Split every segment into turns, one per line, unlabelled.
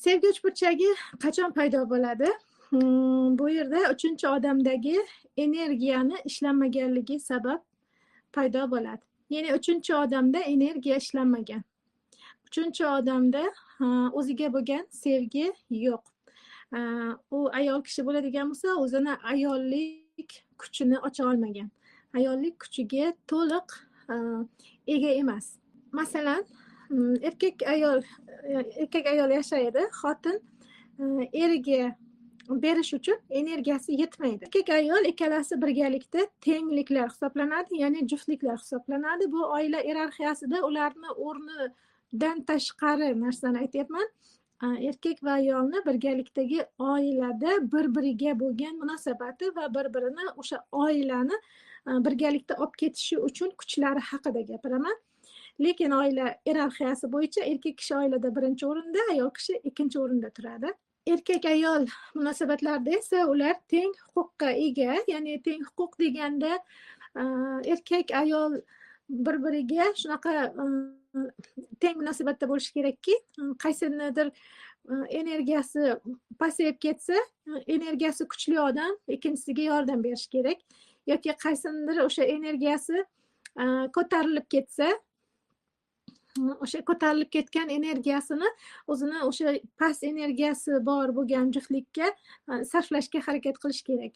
Sevgi uchburchagi qachon paydo bo'ladi? Bu yerda uchinchi odamdagi energiyani ishlanmaganligi sabab paydo bo'ladi. Ya'ni uchinchi odamda energiya ishlanmagan. Uchinchi odamda o'ziga bo'lgan sevgi yo'q. U ayol kishi bo'ladigan bo'lsa, o'zini ayollik kuchini ocha olmagan. Ayollik kuchiga to'liq ega emas. Masalan, erkak ayol yashaydi, xotin eriga berish uchun energiyasi yetmaydi. Erkak, ayol ikkalasi birgalikda tengliklar hisoblanadi, ya'ni juftliklar hisoblanadi. Bu oila iyerarxiyasida ularni o'rnidan tashqari narsani aytyapman. Erkak va ayolni birgalikdagi oilada bir biriga bo'lgan munosabati va bir birini, o'sha oilani birgalikda olib ketishi uchun kuchlari haqida gapiraman. Lekin oila iyerarxiyasi bo'yicha erkak kishi oilada birinchi o'rinda, ayol kishi ikkinchi o'rinda turadi. Erkak ayol munosabatlarida esa ular teng huquqqa ega. Ya'ni teng huquq deganda erkak ayol bir biriga shunaqa teng munosabatda bo'lishi kerakki, qaysinidir energiyasi pasayib ketsa, energiyasi kuchli odam ikkinchisiga yordam berishi kerak yoki qaysinidir o'sha energiyasi ko'tarilib ketsa, o'sha ko'tarilib ketgan energiyasini o'zini o'sha past energiyasi bor bo'lgan juftlikka sarflashga harakat qilish kerak.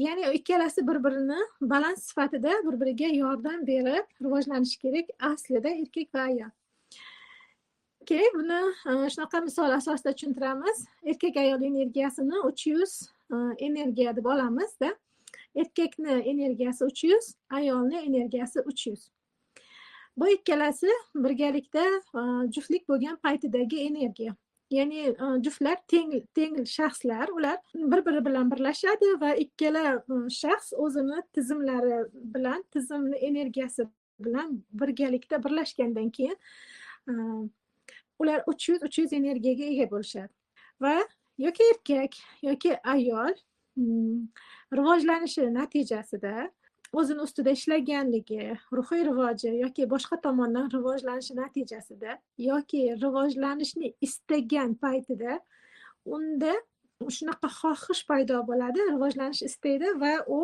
Ya'ni ikkalasi bir birini balans sifatida bir biriga yordam berib rivojlanishi kerak aslida erkak va ayol. Keyin buni shunaqa misol asosida tushuntiramiz. Erkak ayol energiyasini 300 energiya deb olamizda. Erkakni energiyasi 300, ayolni energiyasi 300. Bu ikkalasi birgalikda juftlik bo'lgan paytidagi energiya. Ya'ni juftlar teng shaxslar, ular bir biri bilan birlashadi va ikkala shaxs o'zini tizimlari bilan, tizimli energiyasi bilan birgalikda birlashgandan keyin ular 300 300 energiyaga ega bo'lishadi va yoki erkak, yoki ayol rivojlanishi natijasida, o'zini ustida ishlaganligi, ruhiy rivoji yoki boshqa tomondan rivojlanishi natijasida yoki rivojlanishni istagan paytida unda shunaqa xohish paydo bo'ladi, rivojlanish istaydi va u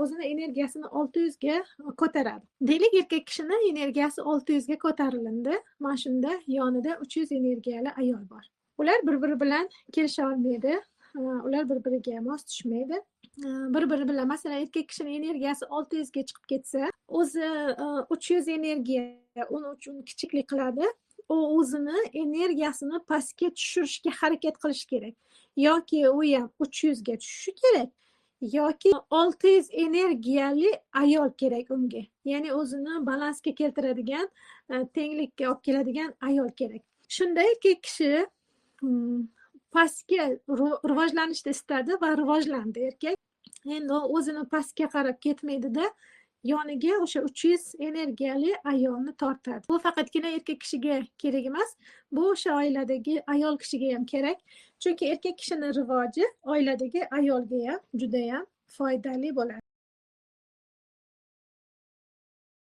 o'zini energiyasini 600 ga ko'taradi. Deylik, erkak kishini energiyasi 600 ga ko'tarilindi. Mana shunda yonida 300 energiyali ayol bor. Ular bir biri bilan kelisha olmaydi, ular bir biriga mos tushmaydi. Bir biri bilan, masalan, erkak kishini energiyasi 600 ga chiqib ketsa, o'zi 300 energiya uni uchun kichiklik qiladi. U o'zini energiyasini pastga tushirishga harakat qilishi kerak yoki u ham 300 ga tushishi kerak yoki 600 energiyali ayol kerak unga. Ya'ni o'zini balansga keltiradigan, tenglikka olib keladigan ayol kerak. Shunda erkak kishi pastga rivojlanishni istadi va rivojlandi erkak. Endi u o'zini pastga qarab ketmaydida, yoniga o'sha 300 energiyali ayolni tortadi. Bu faqatgina erkak kishiga kerak emas, bu o'sha oiladagi ayol kishiga ham kerak, chunki erkak kishini rivoji oiladagi ayolga ham judayam foydali bo'ladi.